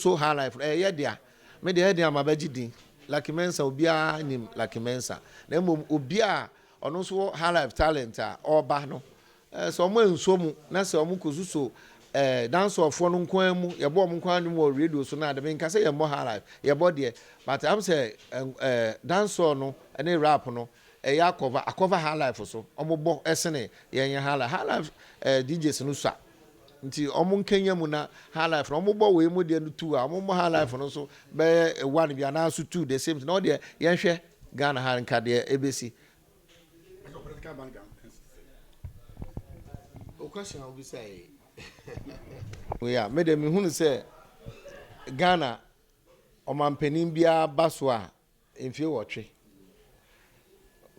nso high life ɛyɛ dea. Me deɛ, ɛyɛ dea ma bɛgye din Lucky Mensa. Obiara nim Lucky Mensa, na mmom obiara ɔno nso wɔ high life talent a ɔreba no, sɛ ɔmo nsuo mu na sɛ ɔmo kɔ suso dancehallfoɔ no nko mu, yɛbɔ ɔmo nko anwom wɔ radio so na ade. Nka sɛ yɛmmɔ high life, yɛbɔ deɛ, but am sɛ dancehall no ɛne rap no ɛyɛ akɔva high life so. Ɔmo bɔ ɛsene yɛn yɛ high life. High life DJs no sa nti ɔmo nkenya mu na high life no ɔmo bɔ wei mu deɛ no two a, ɔmo bɔ high life no nso bɛyɛ one bi anaa so two, the same thing. Na ɔdeɛ yɛnhwɛ Ghana ha nka deɛ ebesi. Political background. O question a wobisa yi wei a, me de mehunu sɛ Ghana ɔmampanin biara ba so a, mfie 8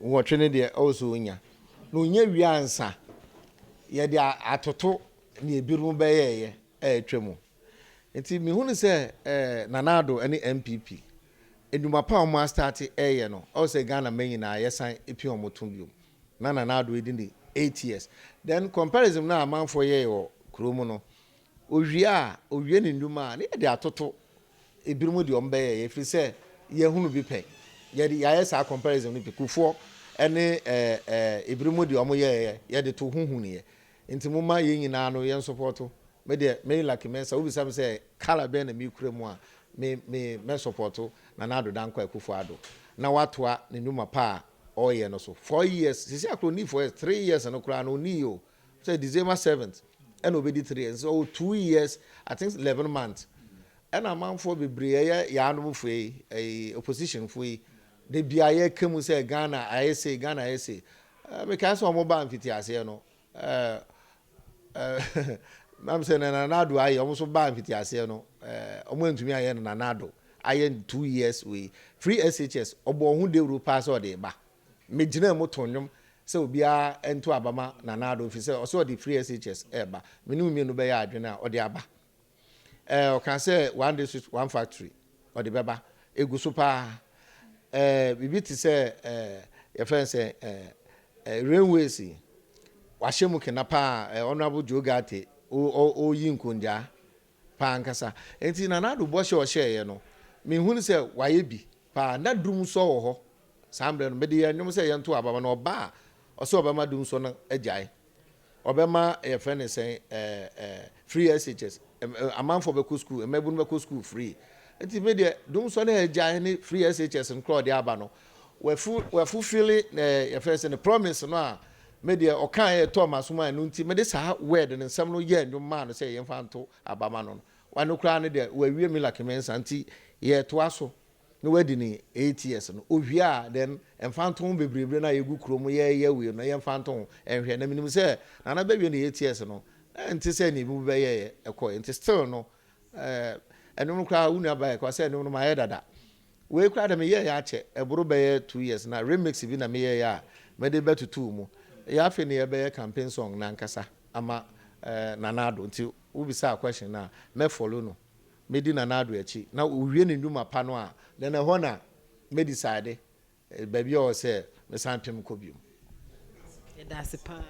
8 no deɛ ɔwɔ sɛ onya na onya wie ansa yɛde atoto ne ebinom bɛyɛɛyɛ ɛɛtwa mu. Nti mehunu sɛ Nana Addo ne NPP edwuma pa a wɔn astart ɛɛyɛ no, ɔwɔ sɛ Ghana mɛ nyinaa yɛsan epi wɔn to bio na Nana Addo edi ne 8 years. Then comparison na amanfoɔ yɛɛ wɔ kurom no, owie a owie ne nnwuma a, ne yɛde atoto ebinom deɛ wɔn bɛyɛ yɛ, efiri sɛ yɛhunu bi pɛ, yɛde yɛayɛ saa comparison no bi. Kufuor ɛne ɛɛ ɛɛ ebinom deɛ wɔn yɛɛ, yɛde to huhu ne yɛ. Nti mo ma yɛn nyinaa no yɛn support. Me deɛ, me Lucky Mensa, wobisa mi sɛ colour bɛn na mi kura mu a, me mɛ support Nana Addo Dankwa Akufo Addo na watoa ne nnwuma pa a ɔreyɛ no so. 4 years sisi akoro ni, 4 years, 3 years no koraa no oni o, sɛ December 7th ɛna obedi 3 years, so ɔwɔ 2 years, I think 11 months. Ɛna amanfoɔ bebree ɛyɛ yaanomfoɔ yi, ɛyɛ opposition foɔ yi de bia yɛka mu sɛ Ghana ayɛ se, Ghana ayɛ se. Mekae sɛ ɔmo ba mfiti aseɛ no, ɛɛ ɛɛ nam sɛ na Nana Addo ayɛ, ɔmo nso ba mfiti aseɛ no, ɔmo ntumi ayɛ no. Nana Addo ayɛ 2 years wei, free SHS, ɔbɔ ɔho dewuro paa sɛ ɔde ba. Megyina mu to nnwom sɛ obiara nto abama Nana Addo fi sɛ ɔsɛ ɔde free SHS ɛɛba. Mene mmienu bɛyɛ adwene a ɔde aba. Ɔka sɛ one district one factory ɔde bɛba, egu so paa. Biribi te sɛ yɛfrɛ sɛ railways yi, wahyɛ mu kena paa. Honourable Joe Ghartey ɔyi nkongyaa paa nkasa. Nti Nana Addo bɔhyɛ ɔhyɛɛyɛ no, mehunu sɛ wayɛ bi paa. Na dum sɔ wɔ hɔ saa mmerɛ no, mede yɛ nnwom sɛ yɛnto abama na ɔba a, ɔsɛ ɔbɛma dum sɔ no agyae, ɔbɛma yɛfrɛ ne sɛn, ɛɛ ɛɛ free SHS, amanfoɔ bɛkɔ school, mmabunu bɛkɔ school free. Nti me deɛ, dum sɔ no agyae ne free SHS nkorɔ ɔde aba no, wafulfill yɛfrɛ sɛ ne promise no a me deɛ ɔka yɛ tɔɔ ma so mu a. Ɛno nti mede saa word ne nsɛm no yɛ nnwom maa no sɛ yɛmfa nto abama no. Wano koraa no deɛ, wawie. Mi Lucky Mensa nti yɛtoa so na wadi ne 8 years no, owie a, then mfa nto ho bebrebe na yɛgu kurom yɛyɛ wei no, yɛmfa nto ho ɛnhwɛ. Na menim sɛ Nana bɛwie ne 8 years no, ɛnte sɛ ne bi bɛyɛ ɛkɔ. Nti still no, ɛnum koraa wo nua ba yɛ kɔ sɛ ɛnum no ma yɛ dada. Wei koraa de meyɛ yɛ akyɛ, ɛboro bɛyɛ 2 years na remix bi na meyɛ yɛ a mɛde bɛtutu mu yɛ. Afei ne yɛbɛyɛ campaign song nankasa ama Nana Addo. Nti wobisa question na mɛfollow no, mɛdi Nana Addo akyi na owie ne nnwuma pa no a, then ɛhɔ na mɛdecide baabi a ɔwɔ sɛ mesan pem kɔ biom. Yɛda ase paa.